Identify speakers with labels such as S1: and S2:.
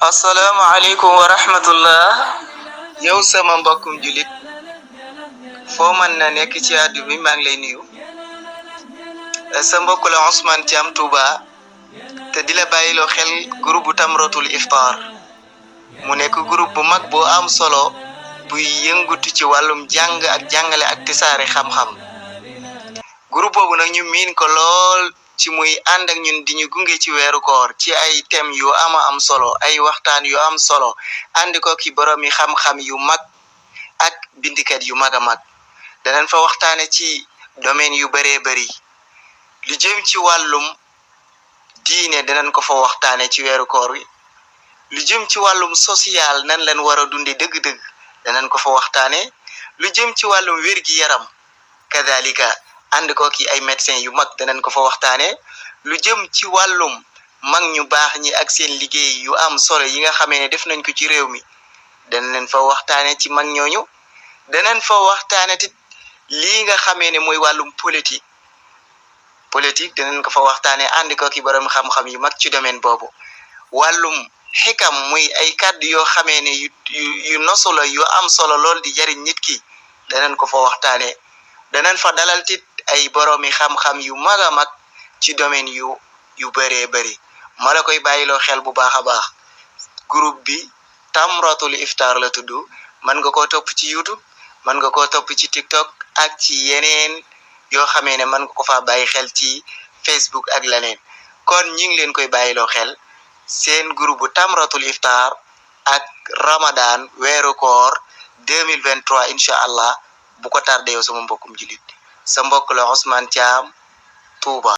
S1: asalaamaaleykum wa rahmatullah yow sama mbokkum julit foo mën na nekk ci àddu bi maa ngi lay nuyu sa mbokk la Ousmane Thiam Touba te di la bàyyiloo xel groupe bu Tamratul Iftar mu nekk groupe bu mag boo am solo buy yëngutu ci wàllum jàng ak jàngale ak tisaare xam-xam groupe boobu nag ñu miin ko lool ci muy ànd ak ñun di ñu gunge ci weeru koor ci ay thèmes yu am solo ay waxtaan yu am solo àndi ko ki borom yi xam-xam yu mag ak bindikat yu mag a mag danañ fa waxtaane ci domaine yu bëree bëri lu jëm ci wàllum diine danañ ko fa waxtaane ci weeru koor wi lu jëm ci wàllum social nan leen war a dunde dëgg-dëgg danañ ko fa waxtaane lu jëm ci wàllum wér-gi-yaram kadalika ànd ko ki ay médecins yu mag danañ ko fa waxtaane lu jëm ci wàllum mag ñu baax ñi ak seen liggéey yu am solo yi nga xamee ne def nañ ko ci réew mi danañ fa waxtaane ci mag ñooñu danañ fa waxtaane tit lii nga xamee ne mooy wàllum politique danañ ko fa waxtaane ànd ko ki borom xam-xam yu mag ci domaine boobu wàllum xikam muy ay kàddu yoo xamee ne yu nosu la yu am solo lool di jariñ nit ki danañ ko fa waxtaane danañ fa dalal tit ay boroomi xam-xam yu mag a mag ci domaine yu bëree bëri ma la koy bàyyiloo xel bu baax a baax groupe bi Tamratul Iftar la tudd mën nga koo topp ci YouTube mën nga koo topp ci TikTok ak ci yeneen yoo xamee ne mën nga ko fa bàyyi xel ci Facebook ak leneen kon ñi ngi leen koy bàyyiloo xel seen groupe bu Tamratul Iftar ak Ramadan weeru koor 2023 incha allah bu ko tardé yow sama mbokkum julit sa mbokk la Ousmane Thiam Touba